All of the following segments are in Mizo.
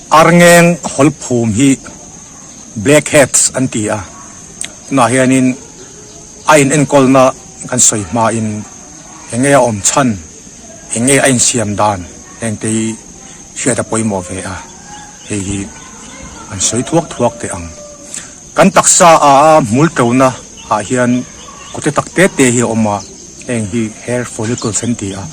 Arngeng hawlphum hi Blackheads an ti a, tunah hianin a in enkawlna kan sawi hmain eng nge a awm chhan, eng nge a insiam dan heng te hi hriat a pawimawh ve a, hei hi an sawi thuak thuak teh ang. Kan taksa a hmul tona ah hian kute tak te te hi a awm a, heng hi hair follicles an ti a.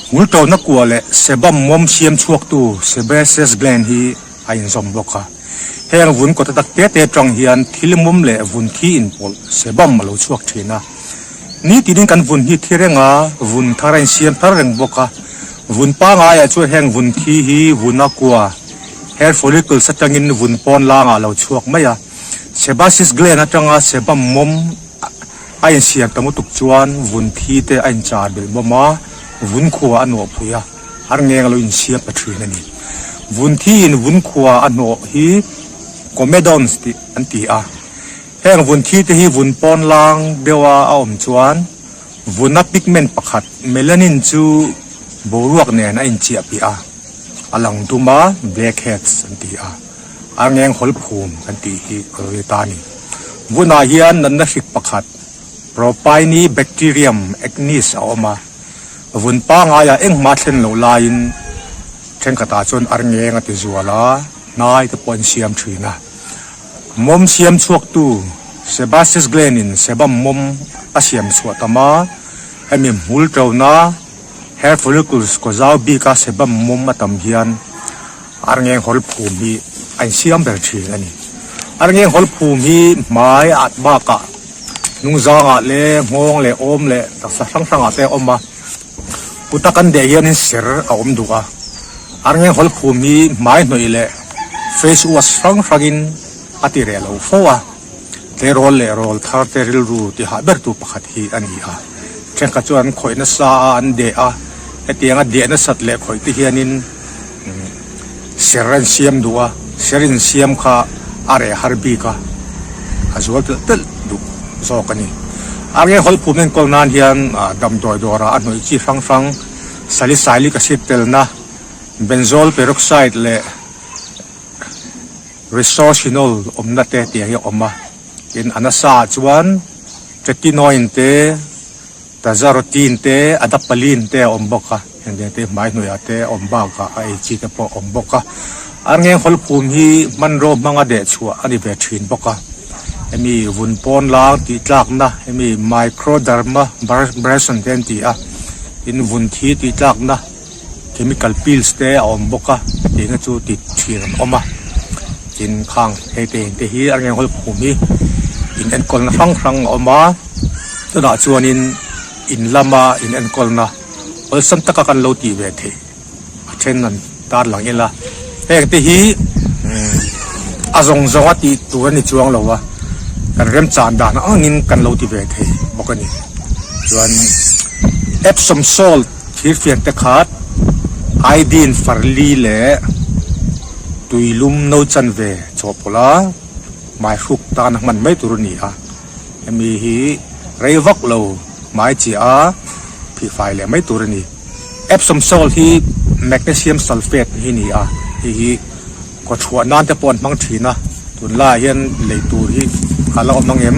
Hmul tona kua leh sebum mawm siam chhuaktu sebaceous gland hi a inzawm bawk a. Heng vun kute tak te te atang hian thil mawm leh vun thi inpawlh sebum a lo chhuak thin a. Nitinin kan vun hi thi reng a, vun thar a insiam thar reng bawk a. Vun pangaiah chuan heng vun thi hi vuna kua Hair follicles atangin vun pawn langah a lo chhuak mai a, sebaceous gland atanga sebum mawm a insiam ta mutuk chuan vun thi te a inchar belh bawm a, vun khua a nawh phui a, har ngeng a lo insiam ta thin a ni. Vun thi in vun khua a hnawh hi comedones tih an ti a, heng vun thi te hi vun pawn lang deuha a awm chuan vuna pigment pakhat melanin chu boruak nen a inchiah piah a. A lang dum a, blackheads an ti a, arngeng hawl phum kan tih hi a lo ni ta a ni. Vunah hian natna hrik pakhat Propinebacterium acnes a awm a, vun pangaiah engmah thlen loh laiin thenkhatah chuan arngeng a ti zual a, hnai te pawh an siam thin a. Mawm siam chhuaktu Sebaceous gland in sebum mawm a siam chhuah tam a, hemi hmul tona Hair follicles kaw zau bika sebum mawm a tam hian arngeng hawl phum hi a insiam ber thin a ni. Arngeng hawl phum hi hmai at bakah hnungzangah leh nghawng leh awm leh taksa hrang hrangah te a awm a, kuta kan deh hianin ser a awm duh a. Arngeng hawl phum hi hmai hnawih leh face wash hrang hrangin a ti reh lo fo a. Tleirawl leh rawl thar te rilru ti hah bertu pakhat hi a ni a. Thenkhat chuan an khawih nasa a, an deh a, hetianga deh nasat leh khawih te hianin ser an siam duh a, ser insiam kha a reh har bik a, a zual telh telh duh zawk a ni. A nge hawlphum enkawl nan hian damdawi dawrah a hnawih chi hrang hrang salicylic acid telna, benzoyl peroxide leh Resorcinol awmna te tih hi a awm a, tin a nasa ah chuan tretinoin te, tazarotene te, adapalene te a awm bawk a, heng te te hmai hnuaiah te a awm bakah a ei chi te pawh a awm bawk a. Arngeng hawlphum hi hmanraw hmanga deh chhuah a ni ve thin bawk a, hemi vun pawn lang tih tlakna hemi microdermabrasion te an ti a, tin vun thi tih tlakna. Chemical pills te a awm bawk a tihna chu ti thin an awm a tin khang hei te te hi a ngeng hawl phum hi in enkawlna hrang hrang a awm a chutah chuanin in lama in enkawlna awlsam taka kan lo tih ve theih a then an tar lang ila heng te hi a zawng zawng a tih tur a ni chuang lo a kan remchan dan angin kan lo ti ve thei bawk a ni chuan epsom salt. Thirfian te khat iodine farli leh tuilum no chanve chawhpawlh a hmai hruk tan a hman mai tur a ni a, hemi hi rei vak lo hmai chiah a phihfai leh mai tur a ni. Epsom salt hi magnesium sulphate hi a ni a, hei hi kawchhuah nan te pawh an hmang thin a, tunlaiah hian lei tur hi a la awm ang em?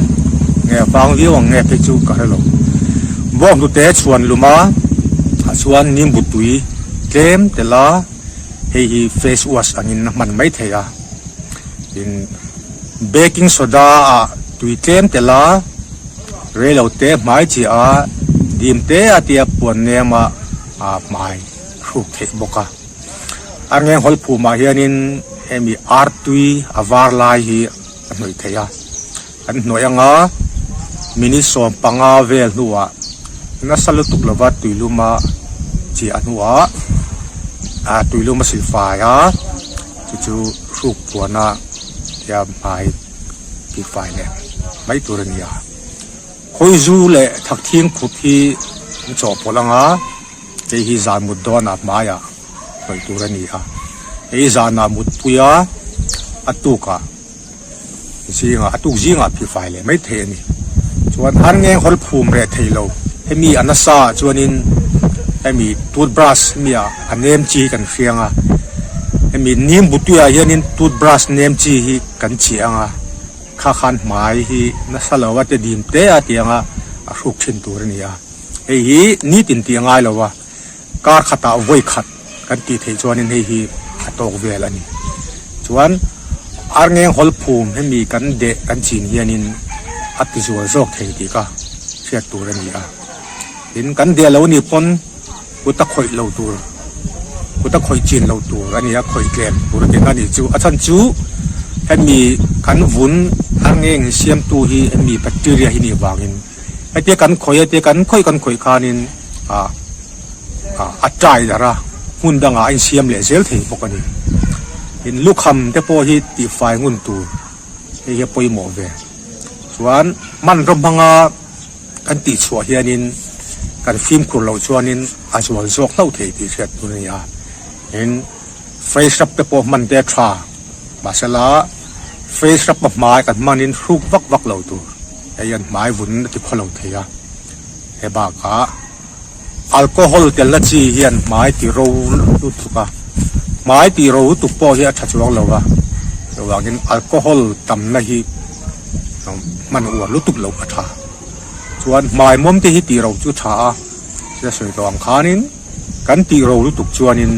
Nge vang viau ang nge phei chu ka hre lo. Bawng hnute chhuan lum a, ah chuan nimbu tui tlem tel a, hei hi face wash angin a hman mai thei a. Tin, baking soda ah tui tlem tel a, reilo te hmai chiah a, dim te a tia puan nem a hmai hruk theih bawk a. A ngeng hawl phumah hianin hemi ar tui a var lai hi a hnawih theih a, kan hnawih anga minute 15 vel hnuah nasa lutuk lova tuiluma chiah hnuah ah tuilum a silfai a chu chu hruk puana tia hmai tihfai leh mai tur a ni a, khawizu leh thakthing khup hi an chawhpawlh anga. Hei hi zan mut dawnah hmaiah hnawih tur a ni a, hei zanah mutpui a, a tukah zingah a tuk zingah phifai leh mai thei a ni. Chuan har ngeng hawl phum reh thei lo, hemi a nasa ah chuanin hemi toothbrush mi ah a nem chi hi kan hriang a, hemi. Hemi nimbu tuiah hianin toothbrush nem chi hi kan chih ang a, kha khan hmai hi nasa lo a te dim te a tiang a a hruk thin tur a ni a. Hei hi nitin tih a ngai lo a, kar khatah vawi khat kan tih theih chuanin hei hi a tawk vel a ni. Chuan arngeng hawl phum hemi kan deh kan chin hianin a ti zual zawk thei tih kha hriat tur a ni a. Tin, kan deh lo nih pawn kut a khawih lo tur, kut a khawih chin lo tur a ni a, khawih tlem tur a tihna a nih chu. A chhan chu hemi kan vun arngeng siamtu hi hemi bacteria hi nih vangin hetia kan khawih a, hetia kan khawih kan khawih khanin ah a tai darh a, hmun dangah a insiam leh zel thei bawk a ni. Tin, lukham te pawh hi tihfai ngun tur hei hi a pawimawh ve. Chuan hmanraw hmanga kan tihchhuah hianin kan fimkhur loh chuanin a zual zawk hlauh thei tih hriat tur a ni a. Tin, face rub te pawh hman te a tha, mahsela face rub a hmai kan hmanin hruk vak vak lo tur, hei hian hmai vun a ti khawlo thei a. He bakah alcohol telna chi hian hmai ti ro lutuk a, hmai ti ro lutuk pawh hi a tha chuang lo a, chuvangin alcohol tamna hi hman uar lutuk loh a tha. Chuan hmai mawm te hi ti ro chu tha a, thil a sawi tawh ang khanin kan tih ro lutuk chuanin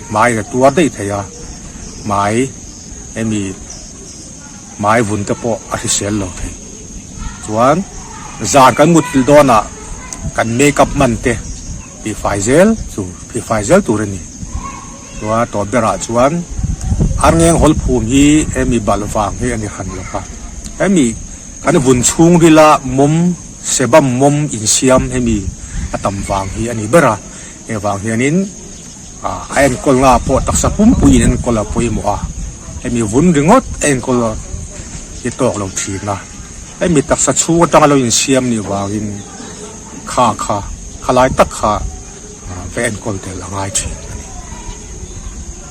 hmai a tuar daih thei a, hmai hemi. Hmai vun te pawh a hrisel lo thei. Chuan zan kan mutthilh dawnah kan make up hman te tihfai zel tur tihfai zel tur a ni. Chuan a tawp berah chuan arngeng hawl phum hi hemi balh vang hi a ni hran lo va. Hemi kan vun chhungrila mawm sebam mawm insiam hemi a tam vang hi a ni ber a. Heng vang hianin. A enkawl nga pawh taksa pumpuiin enkawl a pawimawh a, hemi vun ringawt a enkawl hi tawk lo thin a, hemi taksa chhung atanga lo insiam nih vangin kha kha khalai tak kha va enkawl tel a ngai thin.